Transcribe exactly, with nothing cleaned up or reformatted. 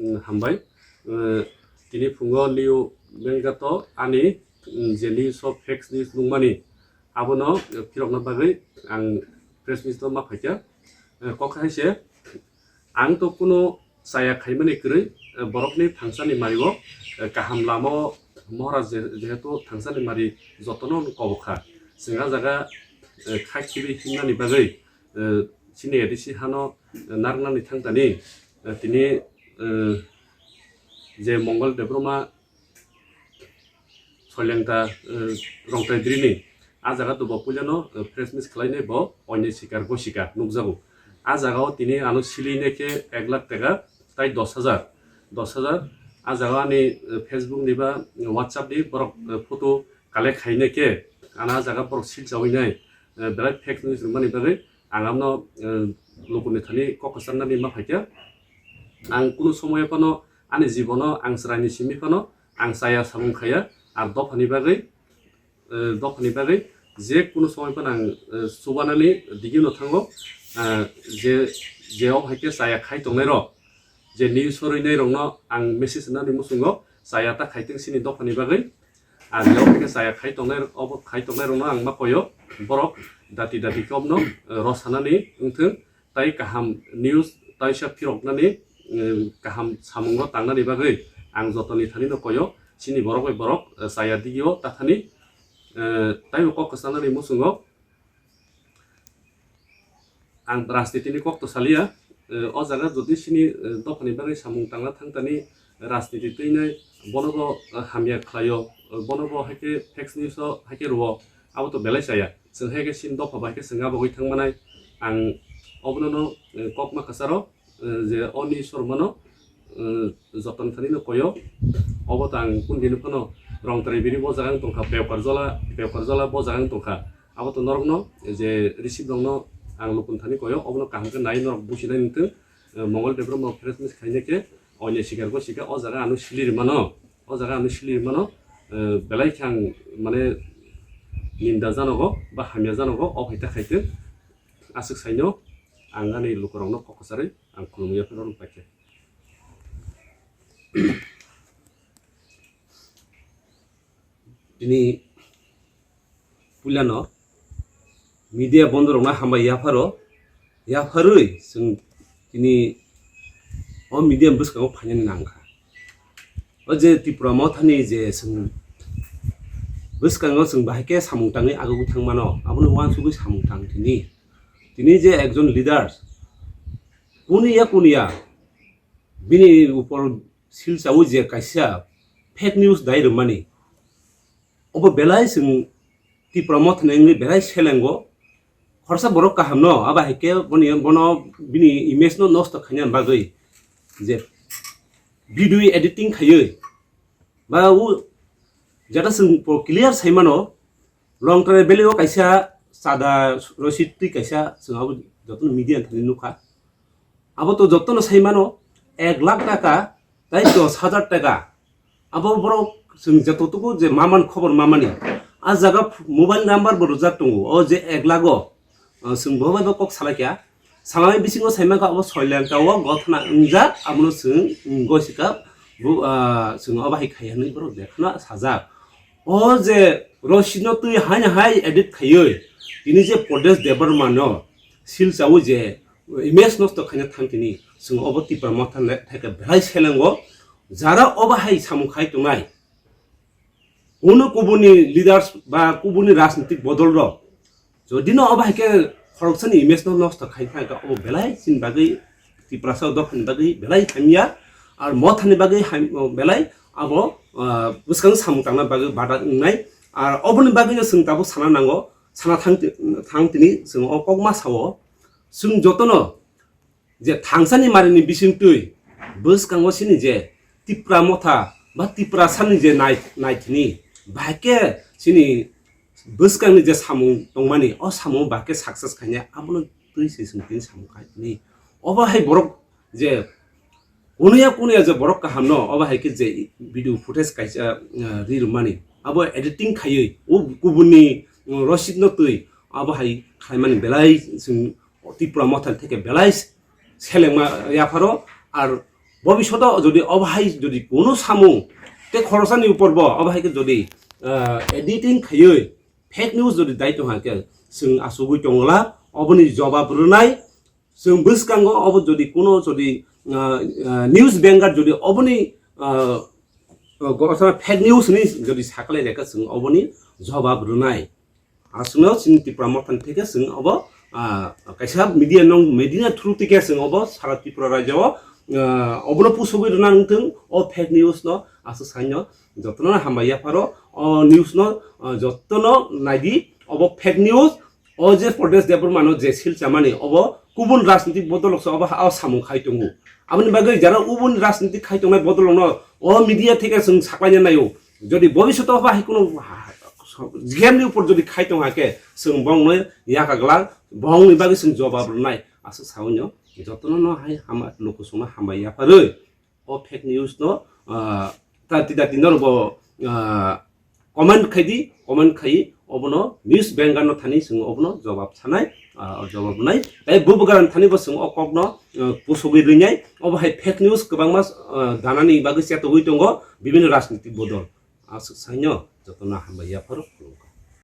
Mm, hambai. Eh, tini phungo New Bengato ani, mm, je news o fake news nungmani abono, eh, phirokna bagwi ang press meet o ma phaikha. Eh, kok hai se, ang to kuno chaya khaimani kwrwi, eh, borokni thangsani mario, eh, kaham lama o mohra je-, jehetu thangsani mari jotono kobokha. Chwng ah jaga, eh, kha khibi himnani bagwi, eh, chini A D C hano, eh, narwknani thangtani, eh, tini, eh, je Mongol Debbarma Soilengta, eh, Rongtai Drini, ah jaga to bo puilano, eh, press meet khlainai bo oinai sikar go sikar nukjago. Ah jaga o tini ano sili ne khe ek lakh taka tai dos hajar, dos hajar. Ah jaga ani, eh, Facebook ni ba WhatsApp ni borok, eh, photo collect khainai khe ano ah jaga borok sil chawi nai, eh, belai fake news rwmani bagwi ang amno, eh, lukuni thani kok kwcharnani ma phaikha. Ang kunu somoy phano ani jibono ang chwraini simi phano ang chaya samung khaya, ar dophani bagwi, eh, dophani bagwi je kunu somoy phano ang, eh, chubanani digino thango, eh, je, je o hai khe chaya khai tongnai rok, je news sorwi nai rokno ang message nani muchungo chaya ta khai teng sini dophani bagwi, ar je o hai khe chaya khai tongnai rok, obo khai tongnai rokno ang ma koyo, borok dati dati khe obno, eh, rosanani wngthung. Tai kaham news taisa phiroknani, eh, kaham samungo tangnani bagwi ang jotoni thanino koyo, chini borok bai borok, eh, chaya digio tathani, eh, taibo kok kwchanani muchungo ang rajnitini kok to saliya. Eh, o jaga jodi chini, eh, dophani bagwi samung tangna thangtani rajniti twinai bonobo, eh, hamya khlaio, eh, bonobo haikhe fake news o haikhe rwo, abo to belai chaya. Chwng hai khe chini dopha bai khe chwng abogwi thang manai. Ang obono no, eh, kok ma kwcharo, eh, je o ni sormano, eh, joton thani no koyo. Obo to ang kun dino phano Rongtrai biri bo jaga wng tongkha, Pekar Jola, Pekar Jola bo jaga wng tongkha. Abo to norok no je receive rok no ang lukun thani koyo. Obono kaham khe nai norok businai nungthung. Eh, Mongol Debbarma press meet khaina khe oinai sikar go sikha o jaga ano sili rwmano. O jaga ano sili rwmano, eh, belai khe ang mane ninda janogo ba hamya janogo, o hai ta khai tong. Aswk saino ang ani lukurokno kok kwcharwi ang khulumwi yaphano rwng paikha. Tini puilano media bondorokno hambai yapharo, yapharwi chwng tini o media bwskango phainani nangkha. O je Tipra Mothani je chwng bwskango chwng bahai khe samung tangwi agugwi thangmano, abono uansugwi samung tang tini. Tini je ekjon leaders, kuniya kuniya bini upor silchawi je kaisa fake news dai rwmani, obo belai chwng Tipra Mothani wngwi belai selengo. Khorsa borok kaham no, abo hai khe boni, bono bini image no nosto khaina bagwi je video editing khaiwi ba u jata chwng po clear sai mano, Longtrai Valley o kaisa chada rosid twi kaisa chwng abo jotono media thani nukha. Abo to jotono sai mano, ek lakh taka tai dos hajar taka. Abo borok chwng joto tuku je maman khobor mamani. A jaga mobile number bo rwjak tongo. O je ek lakh o, ah, chwng bo bai bo kok salai kha. Salai bisingo sai mankha abo Soilengta o gothana wngjak, abono chwng, mm, gosika bo, ah, chwng obo hai khai hwnwi borok dekhana sajak. O je rosidno twi haino hai edit khaiwi tini je Pradesh Debbarma no silchawi je image nosto khaina thang tini, chwng obo Tipra Motha le theke belai selengo. Jara obo hai samung khai tongnai, kunu kubuni leaders ba kubuni rajnitik bodol rok jodi no obo hai khe khoroksani image no nosto khai thang kha, obo belai chini bagwi Tiprasa dophani bagwi belai hamya, ar Mothani bagwi ham-, belai abo, ah, bwskang samung tangna bagwi bada wngnai. Ar oboni bagwi no chwng tabuk sana nango, sana thang ti-, thang tini chwng o kok ma sao. Chwng jotono je thangsani marini bisingtwi bwskango chini je Tipra Motha ba Tiprasani je nai-, naithini bahai khe chini bwskangni je samung tongmani, o samung bahai khe success khaina, abono twi se chwng tini samung khai tini. Obo hai borok je kunuya kunuya je borok kaham no, obo hai khe je video footage kaisa, ah, ri rwmani, abo editing khaiwi o kubunni, mm, rosidno twi abo hai khlaimani belai chwng Tipra Motha theke belai selengma yapharo. Ar Bobishoto jodi obo hai jodi kono samung te khorosani upor bo obo hai khe jodi, ah, editing khaiwi fake news jodi dai tong hakhe, chwng asugwi tongla oboni jobab rwnai. Chwng bwskango obo jodi kono jodi, ah, ah, news banker jodi oboni, ah, ah, gotha fake news hinwi jodi saklai rekha, chwng oboni jobab rwnai. Aswkno chini Tipra Motha ni theke chwng obo, ah, kaisa media nong, media through theke chwng obo sara Tripura rajyo o, ah, obono pusugwi rwna wngthwng o fake news no. Aswk saino jotono hambai yapharo o news no, ah, jotono naidi obo fake news. O je Pradesh Debbarma no je sil chamani obo kubun rajnitik bodoloksa obo ha o samung khai tongo. Aboni bagwi jara ubun rajnitik khai tongnai bodolokno o media theke chwng saklaina naio. Jodi bobishoto ba hai kuno jemni upor jodi khai tong hakhe, chwng bongno yakaglak, bongni bagwi chwng jobab rwnai. Aswk sawi no jotono no hai hama lukusongno hambai yapharwi o fake news no, ah, ta tida tino bo, ah, comment khai di, comment khai obono news banker no thani chwng obono jobab sanai, ah, jobab nai. Tai bubagra thani bo chwng o kokno, ah, pusugwi rinai. Obo hai fake news kwbangma, ah, danani bagwi chetogwi tongo bibhinno rajnitik bodol. Aswk saino jotono hambai yapharo khulumkha.